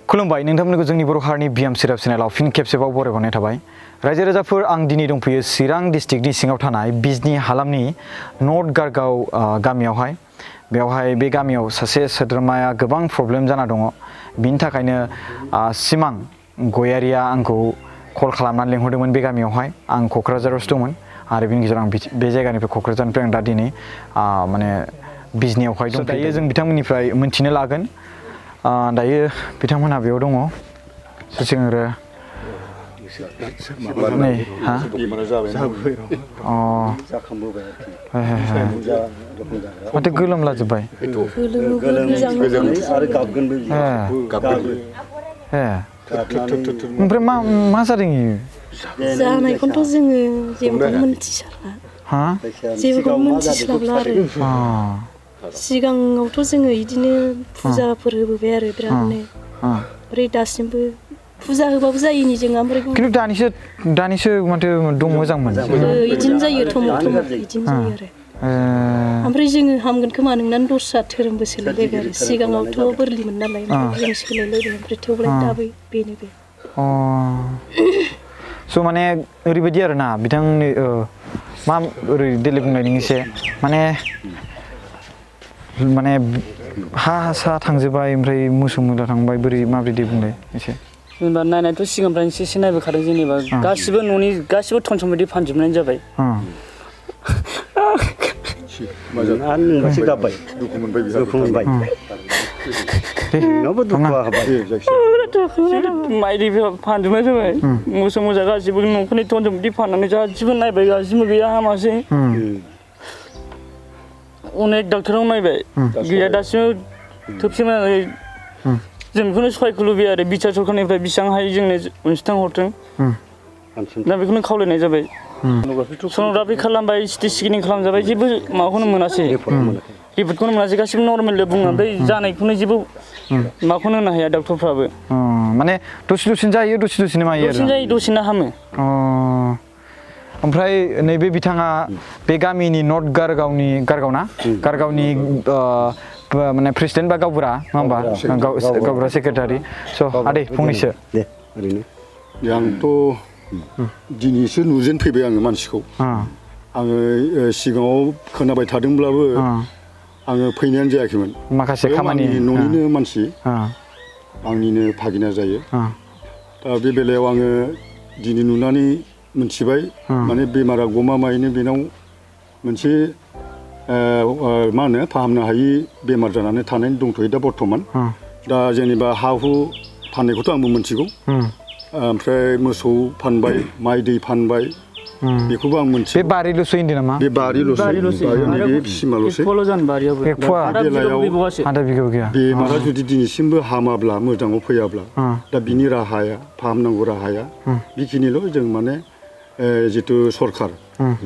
खुलुमबाय नोंथांमोनखौ जोंनि बर' हारिनि बिएम सिराप चेनेलाव फिन खेबसेबाव बरायहरनाय थाबाय। रायजो राजाफोर आं दिनै दंफैयो चिरां डिस्ट्रिक्टनि सिङाव थानाय बिजनी हालामनि नर्थ गारगाव गामियावहाय। बेवहाय बे गामियाव सासे सोद्रोमाया गोबां प्रब्लेम जाना दङ। बिनि थाखायनो सिमां गयारिया आंखौ कल खालामनानै लेंहरदोंमोन बे गामियावहाय। आं क'क्राझारावसो दंमोन आरो बिनि गेजेराव आं बे जायगानिफ्राय क'क्राझारनिफ्राय आं दा दिनै माने बिजनीयावहाय दं। दायो जों बिथांमोननिफ्राय मोनथिनो लागोन। दायो बिथांमोनहा बेयाव दङ। सिगांग्रो नै हा माथो गोलोमलाजोब्बाय। ओमफ्राय मा जादों इयो? जानायखौथ' जोङो जेबोखौनो मोनथिस्लाबला। हा जेबोखौनो मोनथिस्लाबला आरो सिगाङावथ' जोङो इदिनो फुजाफोर होबोबाय आरो बिरादनो। ओमफ्राय दासिमबो फुजा होबाबो जायिनि जोंहा ओमफ्राय खिन्थु दानिसो माथो दं मोजांमोन। इदिनो जायो थम इदिनो जायो आरो ओमफ्राय जोङो हामगोन खोमा नोंनानै दस्रा धोरोमबो सोलायलायबाय आरो सिगाङावथ' बोरलिमोन नालाय ओमफ्राय जों सोलायलायबाय ओमफ्राय थेवब्लाय दाबो बेनो बे। स' माने ओरैबायदि आरो ना बिथांनि मा ओरै देले बुंनायनि एसे माने हा सा थांजोब्बाय ओमफ्राय मोसौ मोला थांबाय बोरै माब्रै दे बुंलाय एसे। जेनेबा नायनायथ' सिगांनिफ्रायनो एसे नायबोखादों जेनेबा गासिबो न'नि गासिबो धन सम्पति फानजोबनाय जाबाय। माइ दै फानजोबनाय जाबाय मोसौ मोसा गासिबो न'खरनि धन सम्पति फाननानै गासिबो नायबाय गासिबो गैया हामासै। अनेक डाक्टाराव नायबाय गैया दासिमबो थोबसे मोजाङै जों बेखौनो सहायखौ लुबैयो आरो बिटिआर सरखारनिफ्राय बेसेबां हायो जोंनो अनसुंथाइ हरथों दा बेखौनो खावलायनाय जाबाय। सन'ग्राफि खालामबाय सिटि स्केनिं खालामजाबाय जेबो माबाखौनो मोनासै रिपर्टखौनो मोनासै गासिबो नर्मेल बुङो ओमफ्राय जानायखौनो जेबो माबाखौनो होनो हाया डक्टरफ्राबो। माने दसेनो जायो दसेनो मायो आरो दसेनो जायो दसेनो हामो। ओमफ्राय नैबे बिथाङा बे गामिनि नर्थ गारगावनि माने प्रेसिडेन्ट बा गावबुरा नङा होमबा गावबुरा सेक्रेटारि। स' आदै फंनैसो दे ओरैनो आंथ' दिनैसो नुजेन फैबाय आङो मानसिखौ। आङो सिगाङाव खोनाबाय थादोंब्लाबो आङो फैनायानो जायाखैमोन। माखासे खामानि न'निनो मानसि आंनिनो भागिना जायो। दा बे बेलायाव आङो दिनै नुनानै मोनथिबाय माने बेमारा गमामायैनो बेनाव मोनसे मा होनो फाहामनो हायि बेमार जानानै थानानै दंथ'यो दा बर्थमान। दा जेनेबा हा हु फाननायखौथ' आंबो मोनथिगौ। ओमफ्राय मोसौ फानबाय माइ दै फानबाय बेखौबो आं मोनथियो। बे बारिल'सो होनदों नामा? बे बारिल'सो सिमाल'सो। आधा बिगायाव गैया। बेमारा जुदि दिनैसिमबो हामाब्ला मोजाङाव फैयाब्ला दा बिनि राहाया फाहामनांगौ राहाया बेखिनिल' जों माने जितु सरखार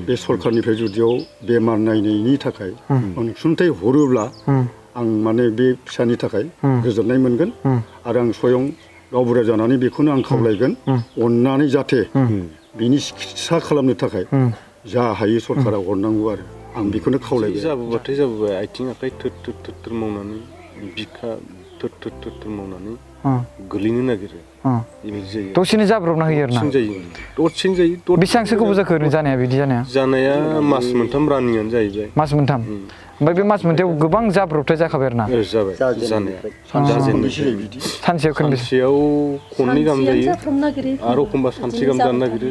बे सरखारनिफ्राय जुदियाव बेमार नायनायनि थाखाय अनसुंथाइ हरोब्ला आं माने बे फिसानि थाखाय गोजोननाय मोनगोन आरो आं स्वयं गावबुरा जानानै बेखौनो आं खावलायगोन अननानै जाहाथे बिनि सिकित्सा खालामनो थाखाय जा हायो सरकारा हरनांगौ आरो आं बेखौनो खावलायबाय। जाबोबाथाय जाबोबाय आथिं आखाइ थोर मावनानै बिखा थोर मावनानै गोलैनो नागिरो। दसेनो जाब्रबना होयो आरो ना? दसेनो जायो। बेसेबांसो गोबाव जाखो जानाया बिदि जानाया? जानाया मास मोनथाम रानिंआनो जाहैबाय। मास मोनथाम? ओमफ्राय बे मास मोनथायाव गोबां जाब्रबथाय जाखाबाय आरो ना? जाबाय जानाया। सानसेयाव खननै गाहाम जायो आरो एखमबा सानसे गाहाम जानो नागिरो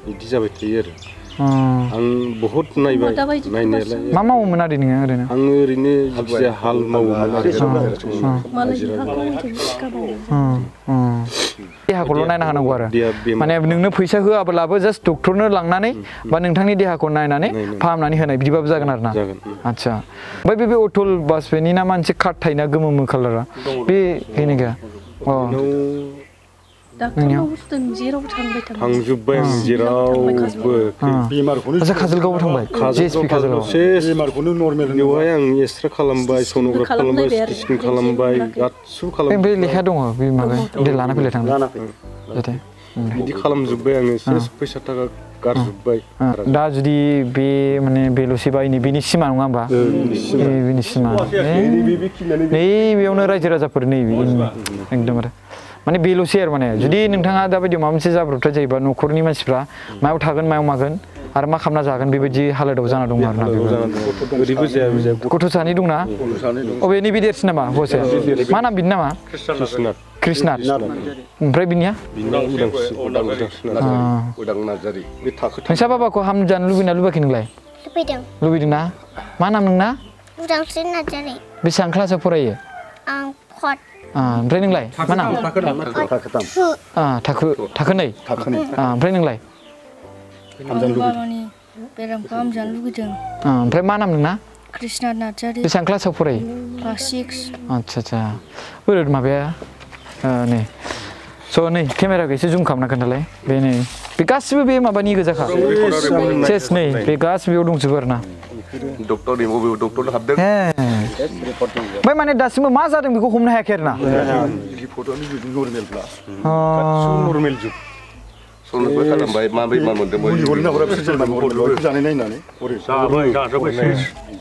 बिदि जाबाय थायो आरो। आं बहुद नायबाय नायनायालाय। मा मावोमोन आदै नोङो ओरैनो? आङो ओरैनो जायखिजाया हाल मावोमोन आरो। देहाखौल' नायना होनांगौ आरो माने नोंनो फैसा होआब्लाबो जास्ट डक्टरनो लांनानै बा नोंथांनि देहाखौ नायनानै फाहामनानै होनाय बिदिबाबो जागोन आरो ना? आदसा ओमफ्राय बे अटल बाजपेयिनि ना मोनसे कार्ड थायोना गोमो कालारा बे गैया गैया? थांजोब्बाय आं जेरावबो आदसा काजलगावआव थांबाय? बेमारखौनो नर्मेल बेवहाय आं एक्सरे खालामबाय सन'ग्राफि खालामबाय सिटि स्केन खालामबाय गासिबो खालामबाय। ओमफ्राय लेखा दङ बे माबा दे लाना फैलाय थांनो जाहाथे बिदि खालामजोब्बाय आङो सेस फैसा थाखा गारजोब्बाय। दा जुदि बे माने बेल'सेबा बेनि सिमा नङा होमबा? बेनि सिमा नै बेयावनो रायजो राजाफोर नैबे एकदम आरो माने बेल'सै आरो माने जुदि नोंथाङा दाबायदि माबा मोनसे जाब्रबथाय जायोबा न'खरनि मानसिफ्रा मायाव थागोन मायाव मागोन आरो मा खालामना जागोन बेबायदि हालोदाव जाना दं आरो ना ओरैबो जाया बिजाय गथ' सानै दंना अबे नैबे देरसिन नामा हौवासाया मा नाम बिनि नामा कृष्णात ओमफ्राय बिनिया उदां नार्जारि बे थाखो नोंसा बाबाखौ हामजानो लुबैना लुबैयाखै नोंलाय लुबैदों ना मा नाम नोंना उदांस्रि नार्जारि बेसेबां क्लासाव फरायो आं फट ओमफ्राय नोंलाय मा नाम थाखो नै ओमफ्राय नोंलाय बाबानि बेरामखौ हामजानो लुगैदों ओमफ्राय मा नाम नोंना कृष्णा नार्जारि बेसेबां क्लासाव फरायो क्लास 6 आच्छा बोरै माबाया नै स' नै केमेराखौ एसे जुम खालामना खोन्थालाय बे नै बे गासिबो बे माबानि गोजाखा सेस नै बे गासिबो बेयाव दंजोबो आरो ना डक्टर हाबदों ओमफ्राय माने दासिमबो मा जादों बेखौ हमनो हायाखै आरो ना नर्मेल जुग सल'बो खालामबाय माबोरै मा मोन्दोंमोन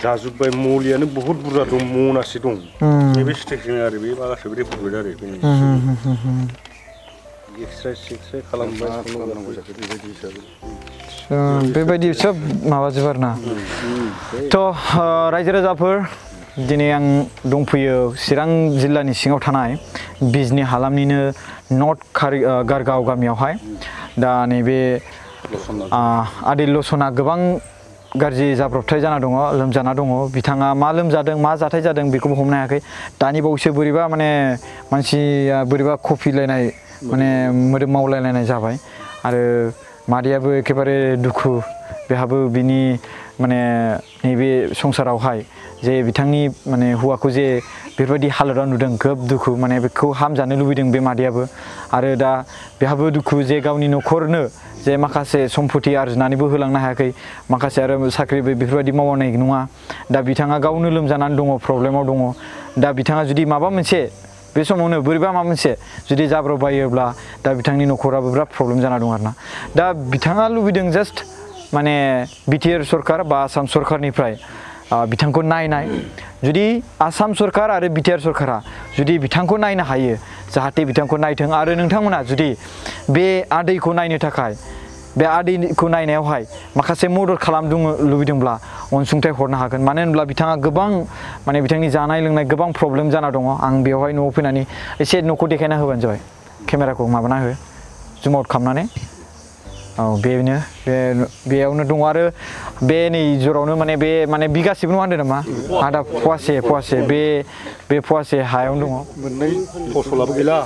जाजोब्बाय मुलियानो बहुद बुरजा दं मनासे दं बे स्टेसन आरो बे गासैबो रिपर्ट आरो एक्सरे खालामबाय बेबायदि सब माबाजोब आरो ना थ' रायजो राजाफोर दिनै आं दंफैयो चिरां जिल्लानि सिङाव थानाय बिजनी हालामनिनो नर्थ गारगाव गामियावहाय दा नैबे आदै लसना गोबां गाज्रि जाब्रबथाय जाना दङ लोमजाना दङ बिथाङा मा लोमजादों मा जाथाय जादों बेखौबो हमनो हायाखै दानि बावैसो बोरैबा माने मानसिया बोरैबा कफिलायनाय माने मोदोम मावलायलायनाय जाबाय आरो मादैयाबो एखेबारे दुखु बेहाबो बिनि माने नैबे संसारावहाय जे बिथांनि माने हौवाखौ जे बेफोरबायदि हालोदाव नुदों खोब दुखु माने बेखौ हामजानो लुबैदों बे मादैयाबो आरो दा बेहाबो दुखु जे गावनि न'खरनो जे माखासे सम्पति आरजिनानैबो होलांनो हायाखै माखासे आरो साख्रि बेफोरबायदि मावनाय नङा दा बिथाङा गावनो लोमजानानै दङ प्रब्लेमाव दङ दा बिथाङा जुदि माबा मोनसे बे समावनो बोरैबा माबा मोनसे जुदि जाब्रबबायोब्ला दा बिथांनि न'खराबो बिराद प्रब्लेम जाना दं आरोना दा बिथाङा लुबैदों जास्ट माने बिटिआर सरकार बा आसाम सरकारनिफ्राय बिथांखौ नायनाय जुदि आसाम सरकार आरो बिटिआर सरकारा जुदि बिथांखौ नायनो हायो जाहाथे बिथांखौ नायथों आरो नोंथांमोना जुदि बे आदैखौ नायनो थाखाय बे आदैखौ नायनायावहाय माखासे मदद खालामनो लुबैदोंब्ला अनसुंथाइ हरनो हागोन मानो होनब्ला बिथाङा गोबां माने बिथांनि जानाय लोंनाय गोबां प्रब्लेम जाना दङ आं बेवहाय न'आव फैनानै एसे न'खौ देखायना होबानो जाबाय केमेराखौ माबाना हो जुम आउट खालामनानै औ बेनो बेयावनो दङ आरो बे नै जरावनो माने बे माने बिगासेबो नङा होनदों नामा आदा फवासे बे फवासे हायावनो दङ मोननै फसलाबो गैला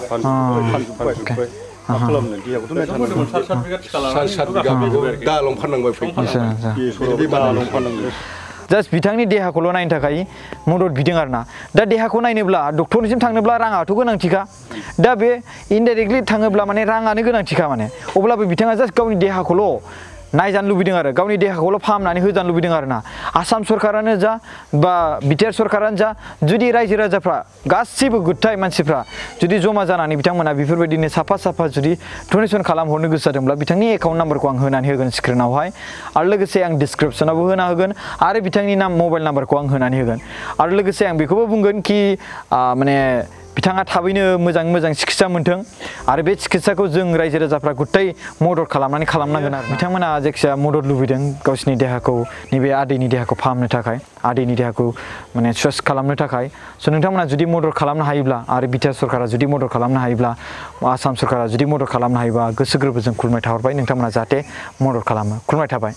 जास्ट बिथांनि देहाखौल' नायनो थाखाय मदद बिदों आरो ना दा देहाखौ नायनोब्ला डक्टरनिसिम थांनोब्ला राङाथ' गोनांथिखा दा बे इनडाइरेक्टलि थाङोब्ला माने राङानो गोनांथिखा माने अब्लाबो बिथाङा जास्ट गावनि देहाखौल' नायजानो लुबैदों आरो गावनि देहाखौल' फाहामनानै होजानो लुबैदों आरो ना आसाम सरकारानो जा बा बिटिआर सरकारानो जा जुदि रायजो राजाफ्रा गासिबो गुथाय मानसिफ्रा जुदि जमा जानानै बिथांमोना बेफोरबायदिनो साफा जुदि डनेसन खालामहरनो गोसो जादोंब्ला बिथांनि एकाउन्ट नाम्बारखौ आं होनानै होगोन स्क्रिनावहाय आरो लोगोसे आं डिसक्रिपसनावबो होना होगोन आरो बिथांनि मबाइल नाम्बारखौ आं होनानै होगोन आरो लोगोसे आं बेखौबो बुंगोन कि माने बिथाङा थाबैनो मोजां सिकित्सा मोनथों आरो बे सिकित्साखौ जों रायजो राजाफ्रा गुथाय मदद खालामनांगोन आरो बिथांमोना जायखिजाया मदद लुबैदों गावसिनि देहाखौ नैबे आदैनि देहाखौ फाहामनो थाखाय आदैनि देहाखौ माने स्वस्थ खालामनो थाखाय स' नोंथांमोना जुदि मदद खालामनो हायोब्ला आरो बिटिआर सरकारा जुदि मदद खालामनो हायोब्ला आसाम सरकारा जुदि मदद खालामनो हायोबा गोसो गोरबोजों खुलुमनाय थाहरबाय नोंथांमोना जाहाथे मदद खालामो खुलुमनाय थाबाय